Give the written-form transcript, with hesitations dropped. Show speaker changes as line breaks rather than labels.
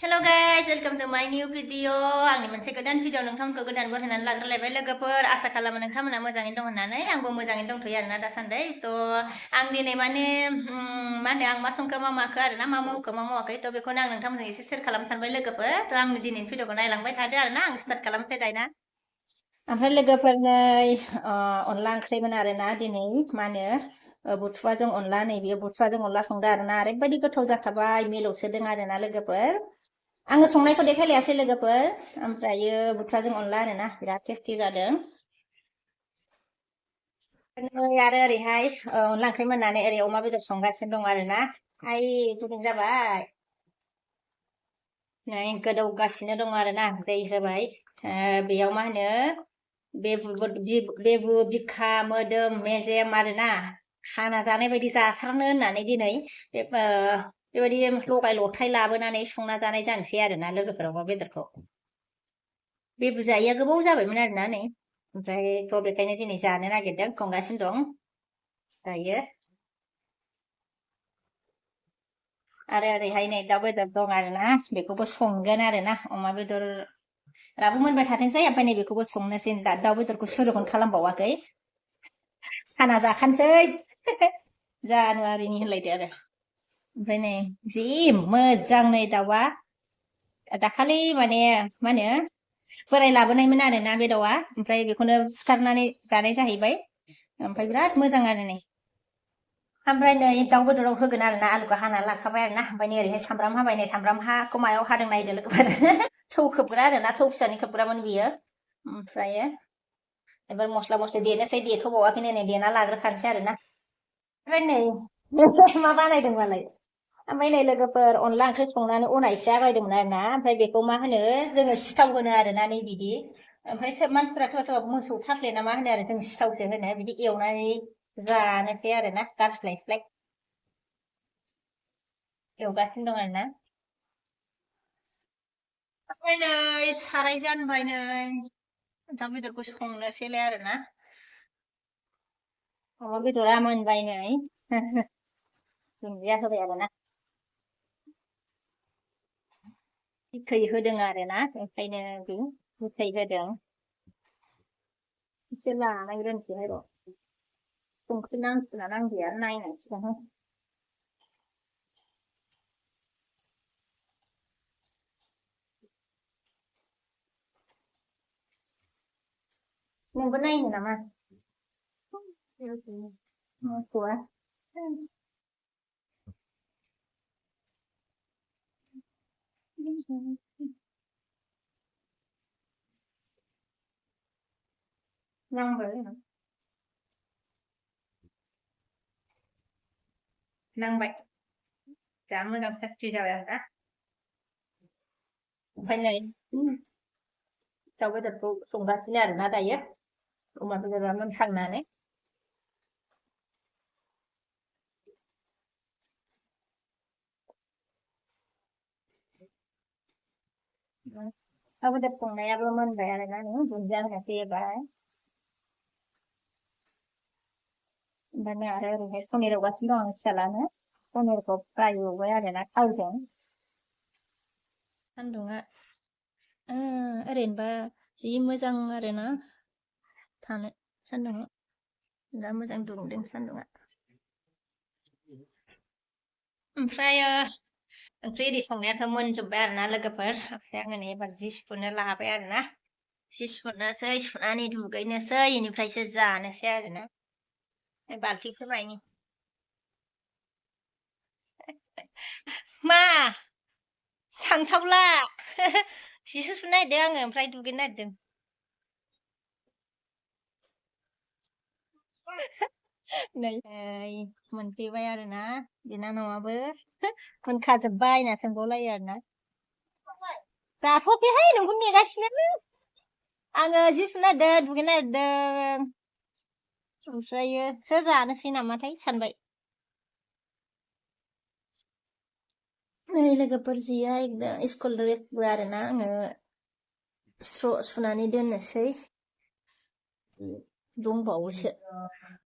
Hello guys, welcome to my new video. आंनि मोनसे गोदान भिडिअ नोंथांमोनखौ गोदान बरायनानै लाग्रोलायबाय लोगोफोर आसा खालामो नोंथांमोना मोजाङैनो दं होननानै आंबो मोजाङैनो दंथ'यो आरोना दासान्दि आं दिनै माने मा होनो आं मा संखो मा माखो आरोना मा मावखो मा मावाखै बेखौनो आं नोंथांमोनजों एसे शेयार खालामनो सानबाय लोगोफोर आंनि दिनैनि भिडिअखौ नायलांबाय थादो आरोना आं स्टार्ट खालामसै दायो ना ओमफ्राय लोगोफोर नै अनला ओंख्रिमोन आरोना दिनै मा होनो बुथुवाजों अनला नै बेयो बुथुवाजों अनला संदों आरोना ओरैबायदि गोथाव जाखाबाय मिलौसोदों आरोना लोगोफोर आङो संनायखौ देखायलायासै लोगोफोर ओमफ्रायो बुथुवाजों अनला आरोना बिराद टेस्टि जादों आरो ओरैहाय अनला ओंख्रि मोननानै ओरै अमा बेदर संगासिनो दं आरोना आइ गुदुं जाबाय नै गोदौगासिनो दं आरोना दै होबाय बेयाव मा होनो बेबु बिखा मोदोम मेजेम आरोना खाना जानाय बायदि जाथारनो होननानै दिनै बेबायदि लगाय लथाय लाबोनानै संना जानाय जानोसै आरोना लोगोफोर अमा बेदरखौ बेबु जायैया गोबाव जाबायमोन आरोना नै ओमफ्राय बेखायनो दिनै जानो नागिरदों संगासिनो दं दायो आरो ओरैहाय नै दाउ बेदर दं आरोना बेखौबो संगोन आरोना अमा बेदराबो मोनबाय थाथोंसै ओमफ्राय नै बेखौबो संनोसै दाउ बेदरखौ सुरुखौनो खालामबावाखै खाना जाखानोसै जानुवारिनि होनलायदो आरो ओमफ्राय नै जि मोजां नै दाउआ दाखालि माने मा होनो बोराय लाबोनायमोन आरोना बे दाउआ ओमफ्राय बेखौनो फुथारनानै जानाय जाहैबाय ओमफ्राय बिराद मोजां आरो नै ओमफ्राय नै दाउ बेदराव होगोन आरोना आलुखौ हाना लाखाबाय आरोना ओमफ्राय नै ओरैहाय सामब्राम हाबाय नै सामब्राम हाखौ मायाव हादों नायदो लोगोफोर थौ खोबग्रा आरोना थौ फिसानि खोबग्रामोन बियो ओमफ्रायो एबार मस्ला मस्लि देनोसै देथ'बावाखैनो नै देना लाग्रोखानोसै आरोना ओमफ्राय नै मा बानायदों मालाय ओमफ्राय नै लोगोफोर अनला ओंख्रि संनानै अनायसो आगायदोंमोन आरोना ओमफ्राय बेखौ मा होनो जोङो सिथाव होनो आरोना नै बिदि ओमफ्राय मानसिफोरा सोरबा सोरबा मोसौ थाफ्ले ना मा होनो आरो जों सिथावसो होनो बिदि एवनानै जानोसै आरोना गारस्लायस्लाय एवगासिनो दं आरोना ओमफ्राय नै साराय जानबाय नै दाउ बेदरखौ संनोसैलाय आरोना अमा बेदरा मोनबाय नै दुन्दिया होबाय आरोना गोखै होदों आरोना ओंखायनो बे गोखै होदों एसे लानायग्रोनोसैहाय र' संख्रि नांखोना नांदिया नायनांसिगोन नोंबो नायनो नामा मोसौआ नांबाय नांबाय जा मोजां टेस्टि जाबाय आरोना ओमफ्राय नै दाउ बेदरखौ संगासिनो आरोना दायो अमा बेदरा मोनखांनानै दाउ बेदर संनायाबो मोनबाय आरोना नै दुन्दिया होनोसै एबार ओमफ्राय आरो ओरैहाय पनिर एवगासिनो दं आं फिसालानो पनिरखौ फ्राय एवबाय आरोना थावजों सान्दुङा ओरैनोबा जि मोजां आरोना थानो सान्दुङा बिराद मोजां दुंदों सान्दुङा ओमफ्राय ओंख्रि एरि संनायाथ' मोनजोब्बाय आरोना लोगोफोर ओमफ्राय आङो नै एबार जि सुनो लाबाय आरोना जि सुनोसै सुनानै दुगैनोसै बेनिफ्रायसो जानोसै आरोना बाल्थिंसो बायनि मा थांथावला जिसो सुनो नागिरदों आङो ओमफ्राय दुगैनो नागिरदों नै मोनफैबाय आरोना बिनानावाबो मोनखाजोब्बाय होनना सोंबावलायो आरोना जाथ'वाखैहाय नोंखौ नेगासिनो आङो जि सुनो नागिरदों दुगैनो नागिरदों ओमफ्रायो सो जानोसै नामाथाय सानबाय नै लोगोफोर जिया एकदम स्कुल ड्रेसबो आरोना आङो स्र' सुनानै दोननोसै दंबावोसो